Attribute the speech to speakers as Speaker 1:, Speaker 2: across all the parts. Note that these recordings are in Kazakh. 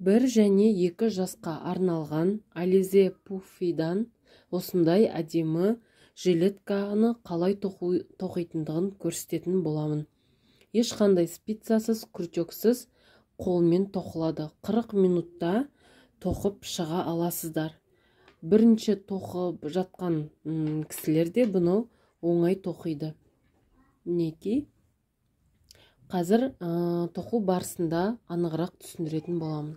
Speaker 1: 1 және 2 жасқа арналған Alize Puffy'дан осындай әдемі жилетканы қалай тоқитындығын көрсететін боламын. Ешқандай спицасыз, крючоксыз қолмен тоқылады. 40 минутта тоқып шыға аласыздар. Бірінші тоқып жатқан кісілер де бұны оңай тоқиды. Мінекей, қазір тоқу барысында анығырақ түсіндіретін боламын.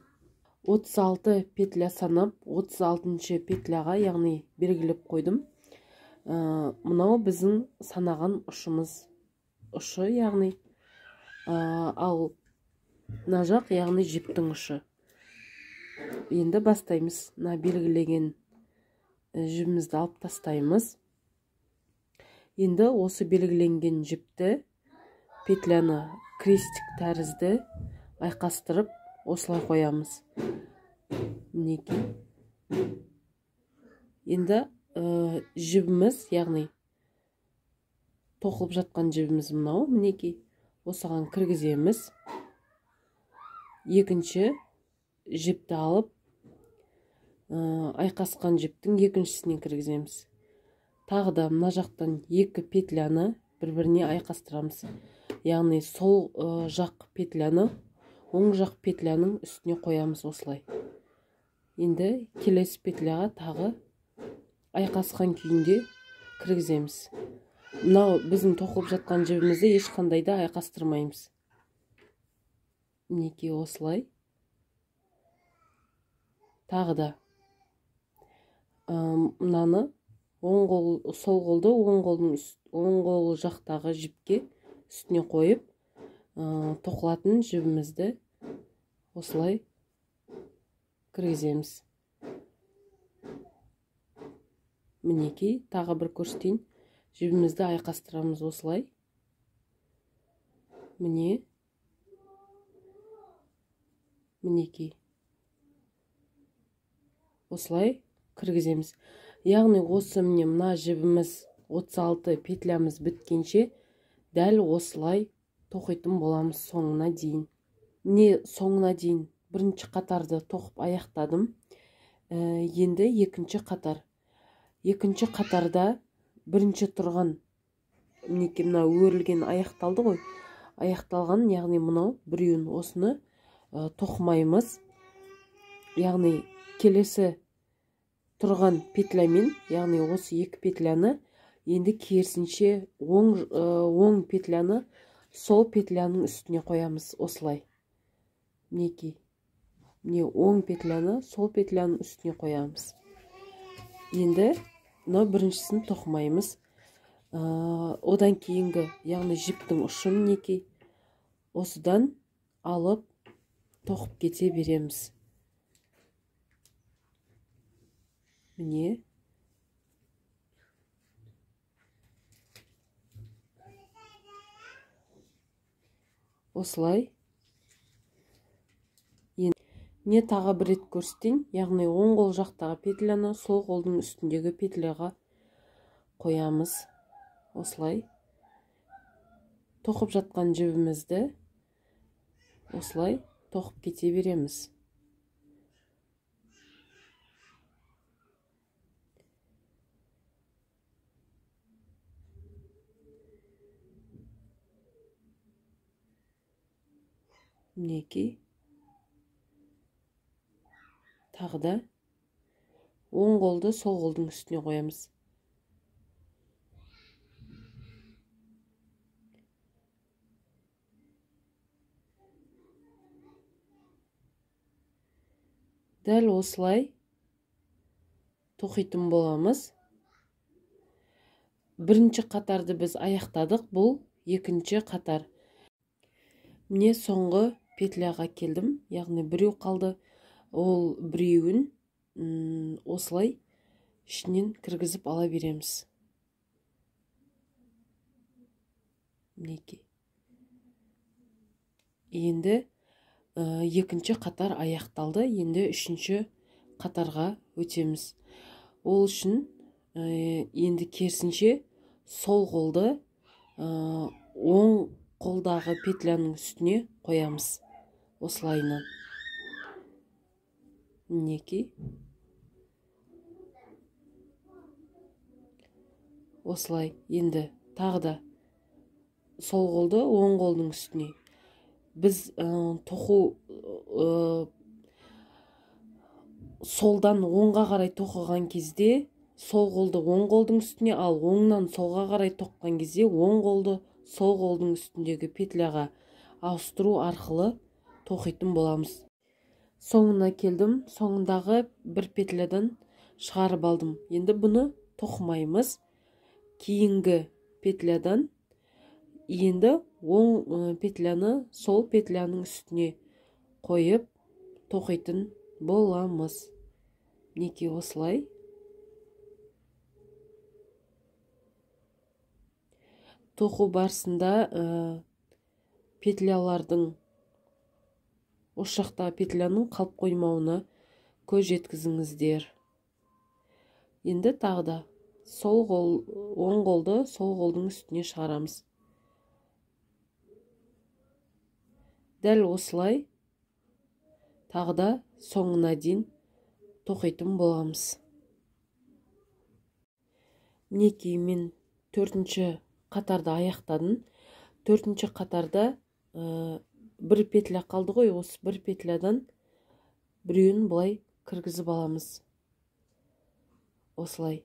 Speaker 1: 36 петля санап, 36-шы петляға, яғни белгілеп қойдым. Мынау біздің санаған ұшымыз, ұшы, яғни, ал мына жақ, яғни жіптің ұшы. Енді бастаймыз. Мына белгілеген жібімізді алып тастаймыз. Енді осы белгіленген жіпті, петляны крестик тәрізді айқастырып осылай қоямыз. Мінекей. Енді жібіміз, яғни тоқылып жатқан жібіміз мынау, мінекей. Осыған кіргіземіз. Екінші жіпті алып, айқасқан жіптің екіншісіне кіргіземіз. Тағы да мына жақтан екі петляны бір-біріне айқастырамыз. Яғни сол жақ петляны оң жақ петляның үстіне қоямыз осылай. Енді келесі петляға тағы айқасқан күйінде кіргіземіз. Мынау біздің тоқылып жатқан жібімізді ешқандай да айқастырмаймыз. Мінекей осылай. Тағы да мынаны оң қол, сол қолды оң қолдың оң қол жақтағы жіпке үстіне қойып, тоқылатын жібімізді осылай кіргіземіз. Мінекей, тағы бір көрсетейін. Жібімізді айқастырамыз осылай. Міне. Мінекей. Осылай кіргіземіз. Яғни осы міне мына жібіміз 36 петлямыз біткенше дәл осылай тоқитын боламыз соңына дейін. Міне соңына дейін бірінші қатарды тоқып аяқтадым. Енді екінші қатар. Екінші қатарда бірінші тұрған мінекей мына өрілген аяқталды ғой. Аяқталған, яғни мынау біреуін осыны тоқымаймыз. Яғни келесі тұрған петлямен, яғни осы екі петляны енді керісінше оң петляны сол петляның үстіне қоямыз осылай. Мінекей. Міне оң петляны сол петляның үстіне қоямыз. Енді мынау біріншісін тоқымаймыз. Одан кейінгі, яғни жіптің ұшы мінекей, осыдан алып тоқып кете береміз. Міне. Осылай. Міне тағы бір рет көрсетейін. Яғни оң қол жақтағы петляны сол қолдың үстіндегі петляға қоямыз. Осылай. Тоқып жатқан жібімізді осылай тоқып кете береміз. Мінекей. Тағы да оң қолды сол қолдың үстіне қоямыз. Дәл осылай тоқитын боламыз. Бірінші қатарды біз аяқтадық, бұл екінші қатар. Міне соңғы петляға келдім, яғни біреу қалды. Ол біреуін осылай ішінен кіргізіп ала береміз. Мінекей. Енді екінші қатар аяқталды. Енді үшінші қатарға өтеміз. Ол үшін енді керісінше сол қолды оң қолдағы петляның үстіне қоямыз. Осылайынан. Мінекей. Осылай. Енді тағы да сол қолды оң қолдың үстіне. Біз тоқу солдан оңға қарай тоқыған кезде сол қолды оң қолдың үстіне, ал оңнан солға қарай тоққан кезде оң қолды сол қолдың үстіндегі петляға ауыстыру арқылы тоқитын боламыз. Соңына келдім, соңындағы бір петлядан шығарып алдым. Енді бұны тоқымаймыз. Кейінгі петлядан енді оң петляны сол петляның үстіне қойып тоқитын боламыз. Мінекей осылай. Тоқу барысында петлялардың осы жақта петляның қалып қоймауына көз жеткізіңіздер. Енді тағы да сол қол, оң қолды сол қолдың үстіне шығарамыз. Дәл осылай тағы да соңына дейін тоқитын боламыз. Мінекей мен төртінші қатарды аяқтадым. Төртінші қатарда бір петля қалды ғой, осы бір петлядан біреуін былай кіргізіп аламыз. Осылай.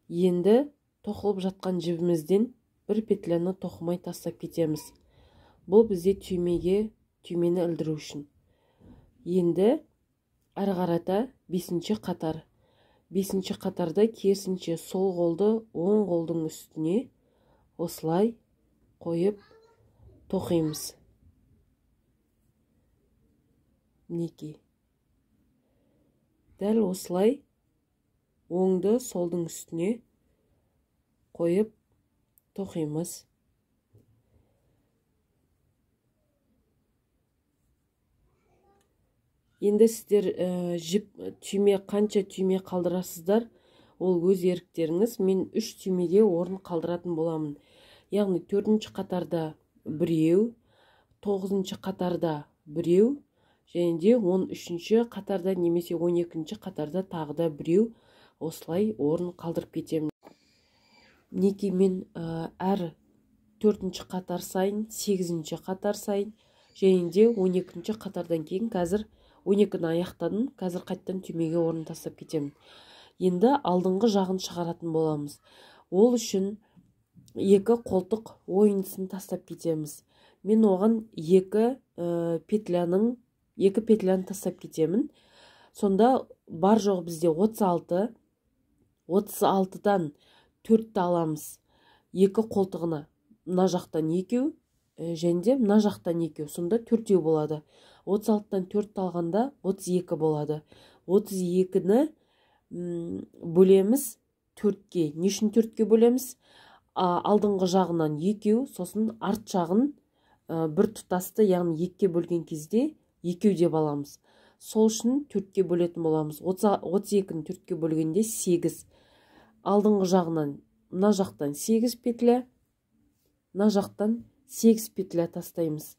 Speaker 1: Енді тоқылып жатқан жібімізден бір петляны тоқымай тастап кетеміз. Бұл бізде түймені ілдіру үшін. Енді ары қарата бесінші қатар. Бесінші қатарда керісінше сол қолды оң қолдың үстіне осылай қойып тоқимыз. Мінекей. Дәл осылай оңды солдың үстіне қойып тоқимыз. Енді сіздер жіп түйме қанша түйме қалдырасыздар, ол өз еріктеріңіз. Мен 3 түймеге орын қалдыратын боламын. Яғни төртінші қатарда біреу, тоғызыншы қатарда біреу, және де 13-ші қатарда немесе 12-ші қатарда тағы да біреу, осылай орын қалдырып кетемін. Мінекей мен әр төртінші қатар сайын, 8-ші қатар сайын, және де 12-ші қатардан кейін қазір 12-ні аяқтадым, қазір қайттан түймеге орын тастап кетемін. Енді алдыңғы жағын шығаратын боламыз. Ол үшін екі қолтық ойындысын тастап кетеміз. Мен оған екі петляны тастап кетемін. Сонда бар жоғы бізде 36, 36-дан 4-ті аламыз. Екі қолтығына мына жақтан екеу, және де мына жақтан екеу. Сонда төртеу болады. 36-тан 4 алғанда 32 болады. 32-ні бөлеміз 4-ке. Не үшін 4-ке бөлеміз? Алдыңғы жағынан екеу, сосын арт жағын бір тұтасты, яғни 2-ке бөлген кезде екеу деп аламыз. Сол үшін 4-ке бөлетін боламыз. 32-ні 4-ке бөлгенде 8. Алдыңғы жағынан мына жақтан 8 петля, мына жақтан 8 петля тастаймыз.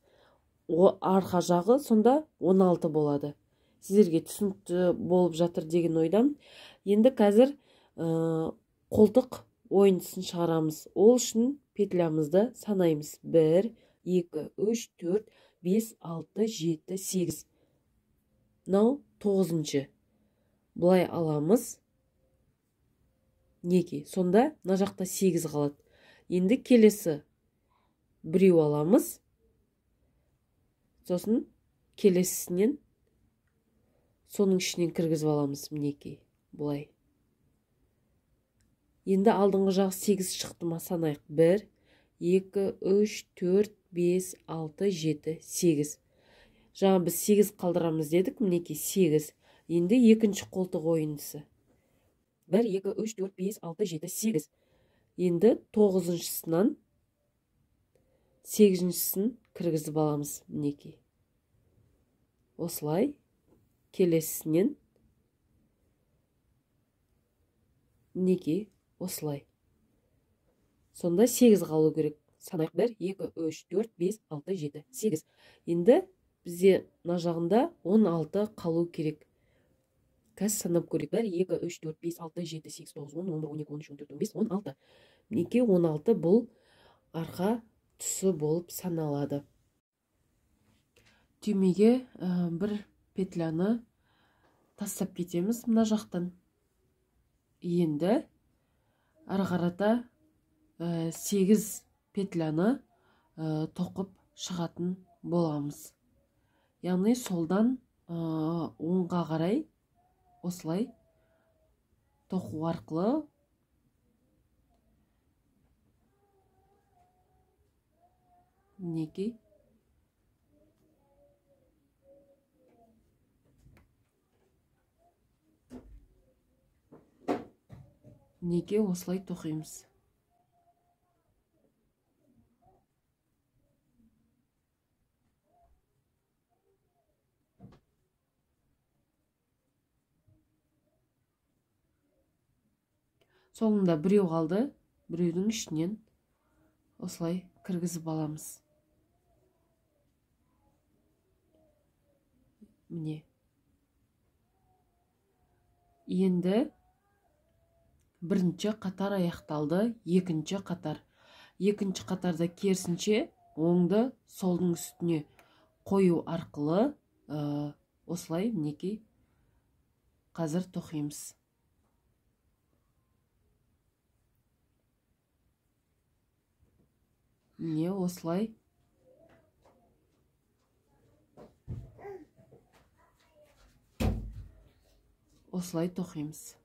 Speaker 1: Арқа жағы сонда 16 болады. Сіздерге түсінікті болып жатыр деген ойдамын. Енді қазір қолтық ойындысын шығарамыз. Ол үшін петлямызды санаймыз. 1, 2, 3, 4, 5, 6, 7, 8. Мынау 9-шы. Былай аламыз. Неге? Сонда мына жақта 8 қалады. Енді келесі біреу аламыз. Сосын келесісінен соның ішінен кіргізіп аламыз. Мінекей, былай. Енді алдыңғы жағы 8 шықты ма санайық. 1, 2, 3, 4, 5, 6, 7, 8. Жаңа біз 8 қалдырамыз дедік, мінекей 8. Енді екінші қолтық ойындысы. 1, 2, 3, 4, 5, 6, 7, 8. Енді 9-шысынан 8-шісін кіргізіп аламыз. Мінекей. Осылай келесісінен мінекей осылай. Сонда 8 қалу керек. Санайық. 1, 2, 3, 4, 5, 6, 7, 8. Енді бізде мына жағында 16 қалу керек. Қазір санап көрейік. 1, 2, 3, 4, 5, 6, 7, 8, 9, 10, 11, 12, 13, 14, 15, 16. Мінекей 16 бұл арқа тұсы болып саналады. Түймеге бір петляны тастап кетеміз мына жақтан. Енді ары қарата 8 петляны тоқып шығатын боламыз. Яғни солдан оңға қарай осылай тоқу арқылы мінекей мінекей осылай тоқимыз. Соңында біреу қалды, біреудің ішінен осылай кіргізіп аламыз. Міне. Енді бірінші қатар аяқталды, екінші қатар. Екінші қатарда керісінше оңды солдың үстіне қою арқылы осылай мінекей қазір тоқимыз. Міне осылай осылай тоқимыз.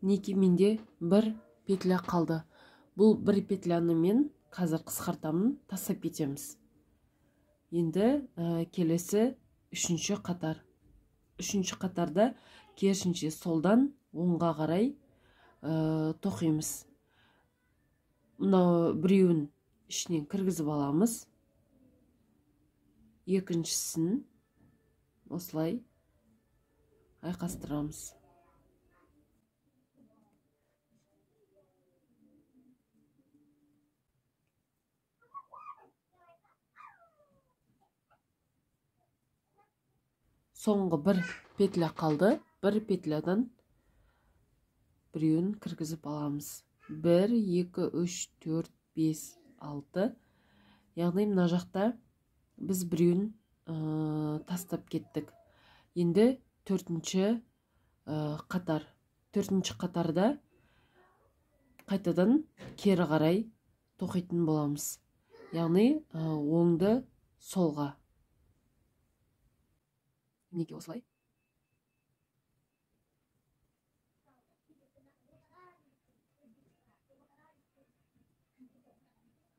Speaker 1: Мінекей менде бір петля қалды. Бұл бір петляны мен қазір қысқартамын, тастап кетеміз. Енді келесі үшінші қатар. Үшінші қатарда керісінше солдан оңға қарай тоқимыз. Мынау біреуін ішінен кіргізіп аламыз. Екіншісін осылай айқастырамыз. Соңғы бір петля қалды. Бір петлядан біреуін кіргізіп аламыз. 1, 2, 3, 4, 5, 6. Яғни мына жақта біз біреуін тастап кеттік. Енді төртінші қатар. Төртінші қатарда қайтадан кері қарай тоқитын боламыз. Яғни оңды солға. Мінекей осылай.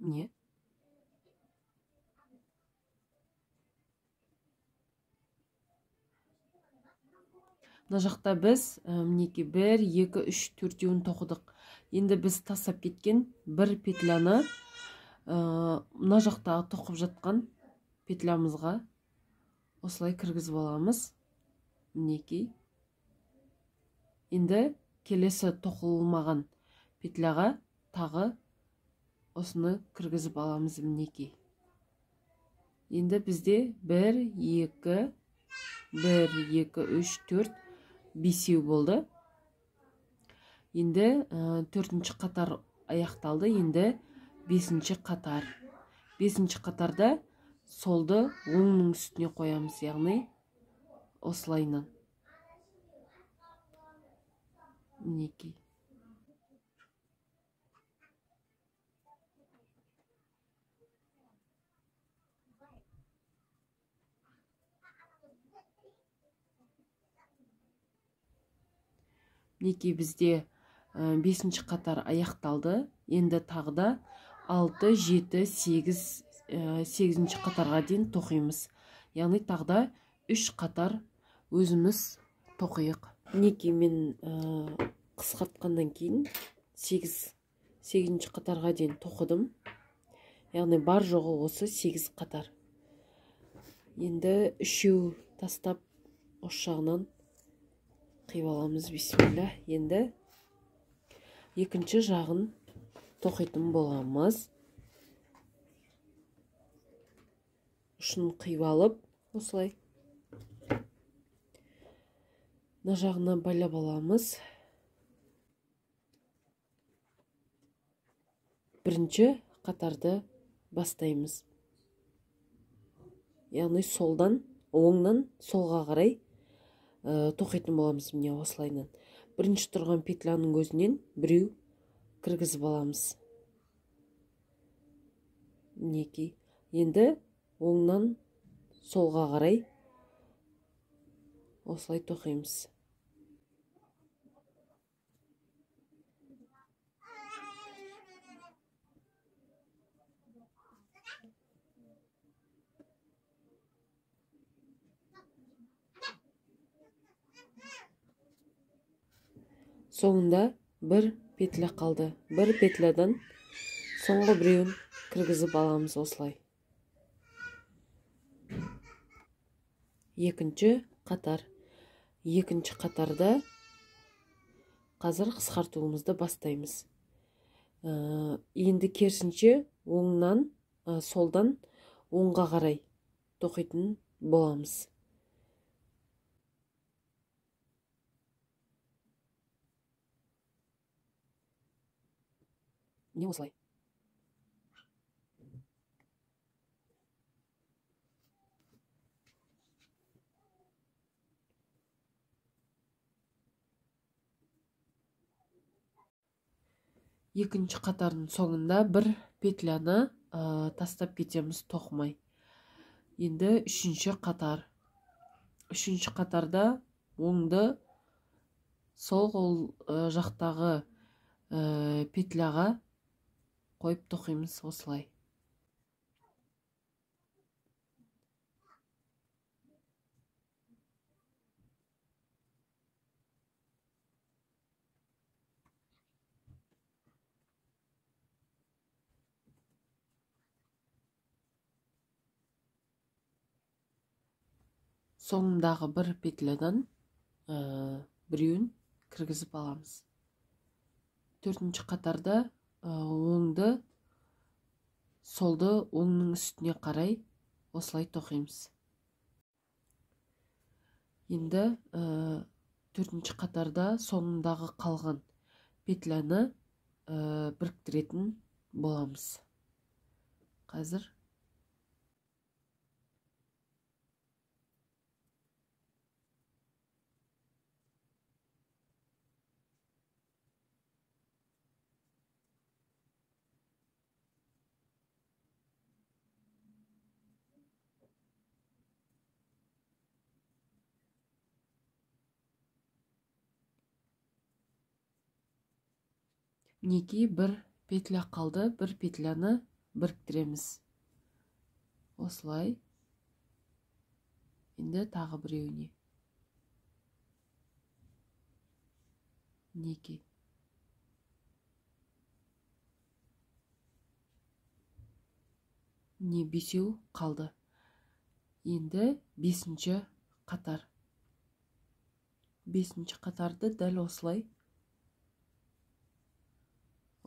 Speaker 1: Міне. Мына жақта біз мінекей 1, 2, 3, 4-еуін тоқыдық. Енді біз тастап кеткен бір петляны мына жақтағы тоқып жатқан петлямызға осылай кіргізіп аламыз. Мінекей. Енді келесі тоқылмаған петляға тағы осыны кіргізіп аламыз. Мінекей. Енді бізде 1, 2, 1, 2, 3, 4, 5 болды. Енді төртінші қатар аяқталды. Енді бесінші қатар. Бесінші қатарда солды оңның үстіне қоямыз, яғни осылайынан. Мінекей. Мінекей бізде бесінші қатар аяқталды. Енді тағы да 6, 7, 8, 8-ші қатарға дейін тоқимыз. Яғни тағы да 3 қатар өзіміз тоқиық. Мінекей мен қысқартқаннан кейін 8-ші қатарға дейін тоқыдым. Яғни бар жоғы осы 8 қатар. Енді үшеу тастап осы жағынан Қиып аламыз, бисмилля. Енді екінші жағын тоқитын боламыз. Ұшын қиып алып, осылай мына жағына байлап аламыз. Бірінші қатарды бастаймыз. Яғни солдан, оңнан солға қарай тоқитын боламыз міне осылайынан. Бірінші тұрған петляның өзінен біреу кіргізіп аламыз. Мінекей. Енді оңнан солға қарай осылай тоқимыз. Соңында бір петля қалды. Бір петлядан соңғы біреуін кіргізіп аламыз осылай. Екінші қатар. Екінші қатарда қазір қысқартуымызды бастаймыз. Енді керісінше оңнан, солдан оңға қарай тоқитын боламыз. Міне осылай. Екінші қатардың соңында бір петляны тастап кетеміз тоқымай. Енді үшінші қатар. Үшінші қатарда оңды сол қол жақтағы петляға қойып тоқимыз осылай. Соңындағы бір петлядан біреуін кіргізіп аламыз. Төртінші қатарда оңды, солды оңның үстіне қарай осылай тоқимыз. Енді төртінші қатарда соңындағы қалған петляны біріктіретін боламыз. Қазір мінекей бір петля қалды, бір петляны біріктіреміз. Осылай. Енді тағы біреуіне. Мінекей. Міне бесеу қалды. Енді бесінші қатар. Бесінші қатарды дәл осылай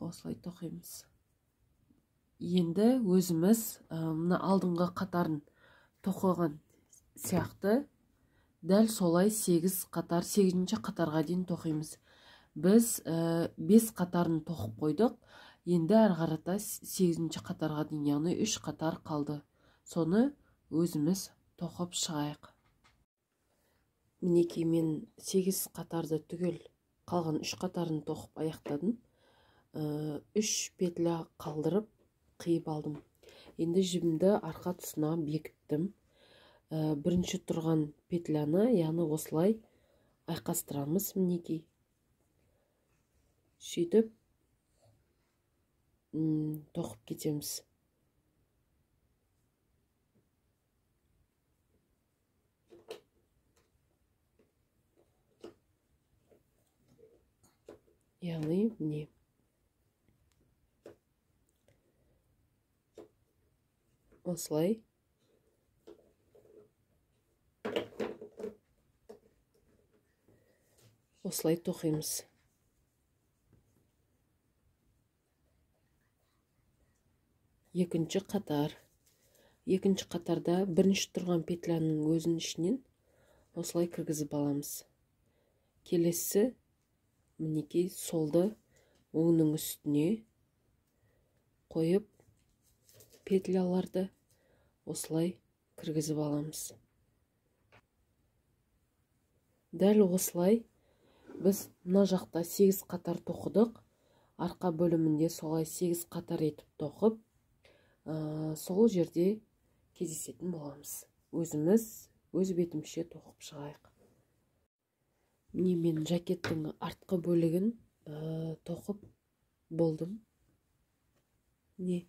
Speaker 1: осылай тоқимыз. Енді өзіміз мына алдыңғы қатарын тоқыған сияқты дәл солай 8 қатар, 8-ші қатарға дейін тоқимыз. Біз 5 қатарын тоқып қойдық. Енді әрі қарата 8-ші қатарға дейін, яғни 3 қатар қалды. Соны өзіміз тоқып шығайық. Мінекей мен 8 қатарды түгел қалған 3 қатарын тоқып аяқтадым. 3 петля қалдырып қиып алдым. Енді жібімді арқа тұсына бекіттім. Бірінші тұрған петляны, яғни осылай айқастырамыз мінекей. Сөйтіп тоқып кетеміз. Яғни міне. Осылай. Осылай тоқимыз. Екінші қатар. Екінші қатарда бірінші тұрған петляның өзінің ішінен осылай кіргізіп аламыз. Келесі мінекей солды оңның үстіне қойып петляларды осылай кіргізіп аламыз. Дәл осылай біз мына жақта 8 қатар тоқыдық. Арқа бөлімінде солай 8 қатар етіп тоқып, сол жерде кездесетін боламыз. Өзіміз өз бетімізше тоқып шығайық. Міне мен жакеттің артқы бөлігін тоқып болдым. Міне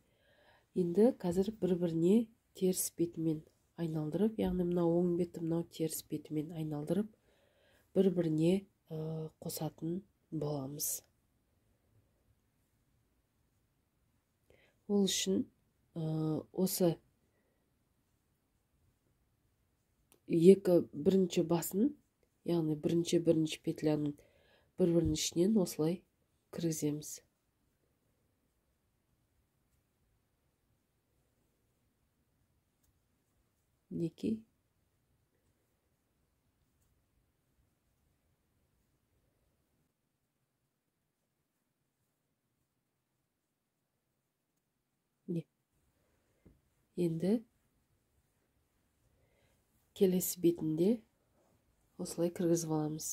Speaker 1: енді қазір бір-біріне теріс бетімен айналдырып, яғни мынау оң беті, мынау теріс бетімен айналдырып, бір-біріне қосатын боламыз. Ол үшін осы екі бірінші басын, яғни бірінші петляның бір-бірінің ішінен осылай кіргіземіз. Мінекей. Енді келесі бетінде осылай кіргізіп аламыз.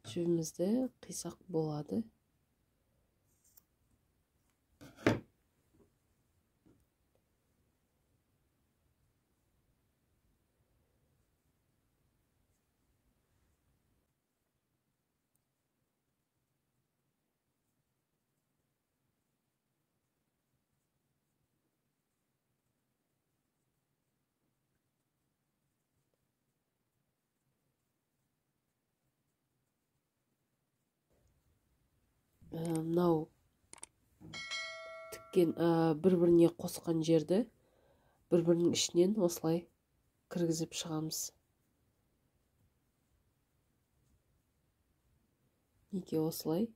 Speaker 1: Жібімізді қисақ болады. Мынау тіккен бір-біріне қосқан жерді бір-бірінің ішінен осылай кіргізіп шығамыз. Мінекей осылай.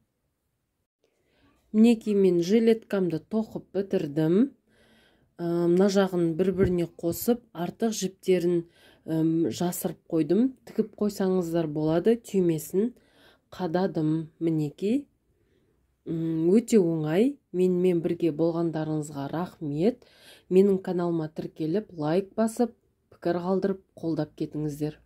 Speaker 1: Мінекей мен жилеткамды тоқып бітірдім. Мына жағын бір-біріне қосып, артық жіптерін жасырып қойдым. Тігіп қойсаңыздар болады, түймесін қададым. Мінекей. Өте оңай. Менімен бірге болғандарыңызға рахмет. Менің каналыма тіркеліп, лайк басып, пікір қалдырып, қолдап кетіңіздер.